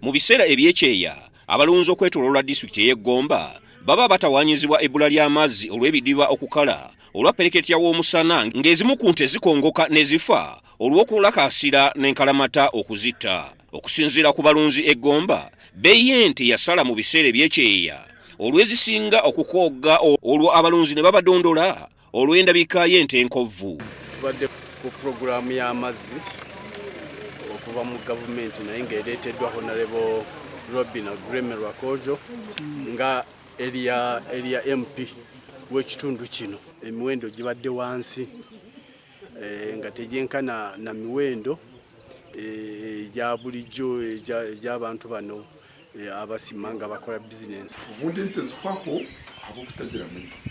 Mu biseera eby'ekyeya, abalunzi okwetooloola disitulikiti ey'e Gomba baba batawaanyizibwa ebbula ly'amazzi olw'ebidiba okukala olwa ppereketya w'omusana, ng'ezimu ku nte zikongoka ne zifa olw'okulakaasira n'enkalamata okuzitta. Okusinziira ku balunzi e Gomba, bbeeyi y'ente yasala mu biseera eby'ekyeya olw'ezisinga okukogga, olwo abalunzi ne babadondola olw'endabika y'ente enkovvu. Tubadde ku puroguraamu y'amazzi okuva mu gavumenti, naye ng'ereeteddwa Honorable Robinah Graeme Rwakoojo nga area MP w'ekitundu kino. Emiwendo gibadde wansi nga tegyenkana na miwendo egya bulijjo egy'abantu bano abasima nga bakola bizinensi. Obundi ente zihwaho ahabw'okutagira amaizi.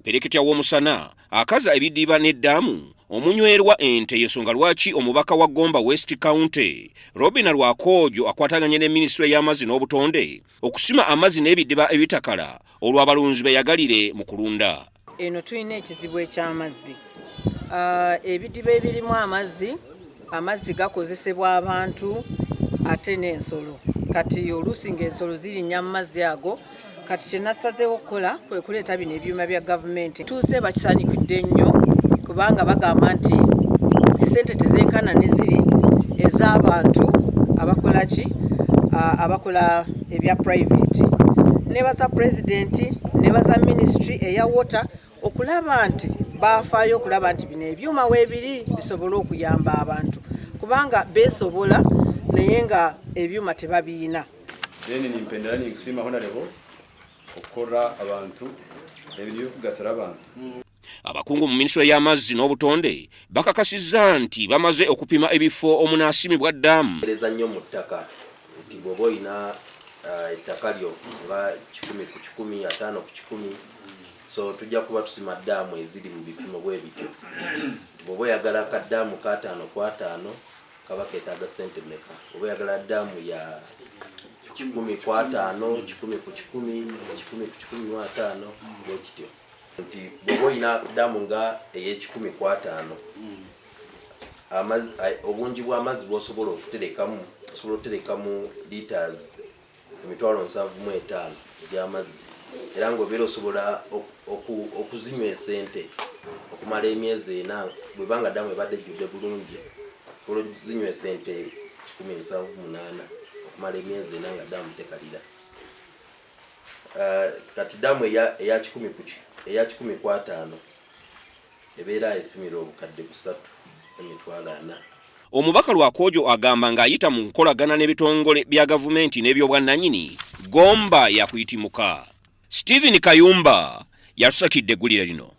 Pereketya w'omusana akaza ebidiba n'eddaamu omunywerwa ente, y'ensonga lwaki omubaka wa Gomba West County Robinah Rwakoojo akwataganye ne minisitule y'amazzi n'obutonde okusima amazzi n'ebidiba ebitakala, olwo abalunzi beyagalire mu kulunda. Eno tulina ekizibu eky'amazzi. Ebidiba ebirimu amazzi, amazzi gakozesebwa abantu ate n'ensolo. Kati oluusi ng'ensolo zirinnya mu mazzi ago. Kati kyenasazeewo okukola kwe kuleeta bino ebyuma bya gavumenti. Tuuse bakisanyukidde nnyo kubanga bagamba nti esente tezenkana ne ziri ez'abantu abakola ki, abakola ebya private. Nebaza pulezidenti, nebaza ministry eya water okulaba nti bafaayo okulaba nti bino ebyuma weebiri bisobole okuyamba abantu, kubanga beesobola naye nga ebyuma tebabiina. Then nimpendera ninkusiima, Honorable, okukora abantu ebintu by'okugasira abantu. Abakungu mu minisitule y'amazzi n'obutonde bakakasizza nti bamaze okupima ebifo omunaasimibwa ddaamu. Ereza nnyo mu ttaka nti bw'oba olina ettaka lyo nga 100 ku 150 ku 100, so tujja kuba tusima ddaamu eziri mu bipimo bwe bityo, nti bw'oba oyagala akaddaamu ka 50 ku 50 kaba keetaaga ssente meka, oba oyagala ddaamu ya 100 ku 50, 100 ku 100, 100 ku 150, bwe kityo, nti bw'oba olina ddaamu nga ey'e100 ku 50, obungi bw'amazzi bw'osobola okuterekamu, osobola okuterekamu litres 75,000 egy'amazzi, era ng'obeera osobola okuzinywesa ente okumala emyezi 4. Bwebanga ddamu ebadde ejjudde bulungi, osobola okuzinywesa ente 178 okumala emyezi 4 nga ddamu tekalira. Kati ddamu eya 100 ku 50 ebeera esimira 340,000. Omubaka Rwakoojo agamba ng'ayita mu nkolagana n'ebitongole bya gavumenti n'ebyobwannannyini, Gomba yakuyitimuka. Stephen Kayumba yatusakidde eggulire lino.